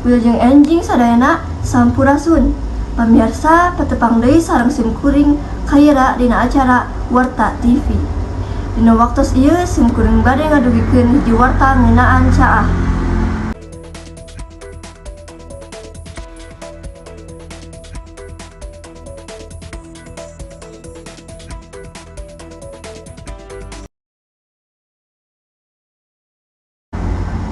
Wilujeng enjing sadayana, sampurasun. Pamiarsa, patepang deui sareng simkuring Kaira dina acara Warta TV. Dina waktos ieu simkuring bade ngadugikeun hiji warta ngeunaan caah.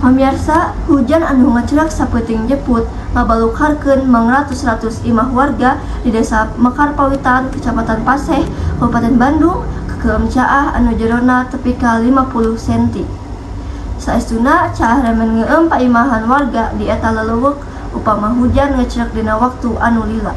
Pamiarsa, hujan anu ngecrek sapeuting jeput ngabalukarkeun mangratus-ratus imah warga di Desa Mekarpawitan, Kecamatan Paseh, Kabupaten Bandung, kakeum caah anu jerona tepi ka 50 senti. Saestuna caah remen ngeueum paimahan warga di eta lelewek upama hujan ngecrek dina waktu anu lila.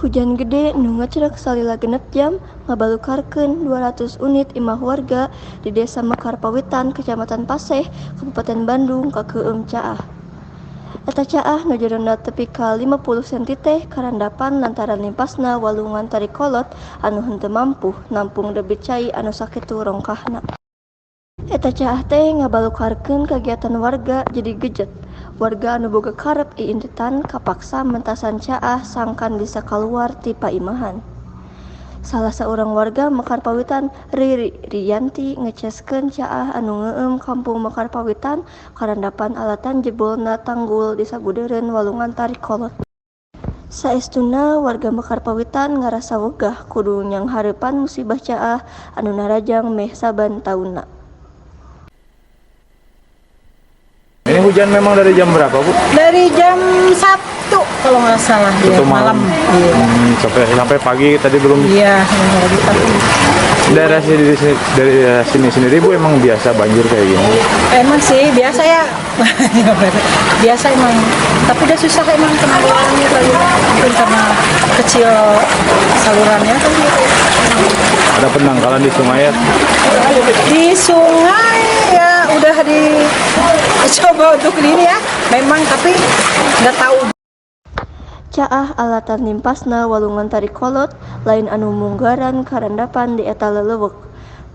Hujan gede nu ngecrek salila 6 jam ngabalukarkeun 200 unit imah warga di Desa Mekarpawitan, Kecamatan Paseh, Kabupaten Bandung kakeueum caah. Eta caah nu jerona tepi ka 50 senti teh karandapan lantaran limpasna walungan Tarikolot anu henteu mampu nampung debit cai anu sakitu rongkahna. Eta caah teh ngabalukarkeun kagiatan warga jadi gejet. Warga anu boga karep iintitan kapaksa mentasan caah sangkan bisa kaluar ti paimahan. Salah saurang warga Mekarpawitan, Riri Riyanti, ngeceskeun caah anu ngeueum kampung Mekarpawitan karandapan alatan jebolna tanggul di sabudeureun walungan Tarikolot. Saestuna warga Mekarpawitan ngarasa wegah kudu nyanghareupan musibah caah anu narajang meh saban taunna. Ini hujan memang dari jam berapa, Bu? Dari jam 1 kalau nggak salah ya, 1 malam. Malam. Iya. Sampai sampai pagi tadi belum. Iya, lagi tapi Daerah sini, dari daerah sini sendiri, Bu, emang biasa banjir kayak gini. Emang sih biasa ya. Biasa emang. Tapi udah susah emang penanggulangannya kali. Mungkin karena kecil salurannya kan gitu. Ada penangkalan di sungai ya? Di sungai ya udah dicoba untuk ini ya. Memang tapi nggak tahu. Caah alatan limpasna walungan Tarikolot lain anu munggaran karandapan di eta lelewek.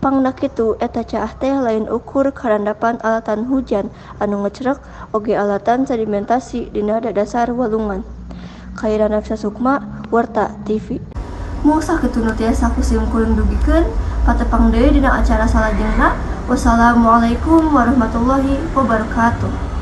Pangna kitu eta caah teh lain ukur karandapan alatan hujan anu ngecrek oge alatan sedimentasi dina dadasar walungan. Kaira Nafsa Sukma, Warta TV. Mung sakitu nu tiasa ku simkuring dugikeun, patepang deui dina acara salajengna. Wassalamualaikum warahmatullahi wabarakatuh.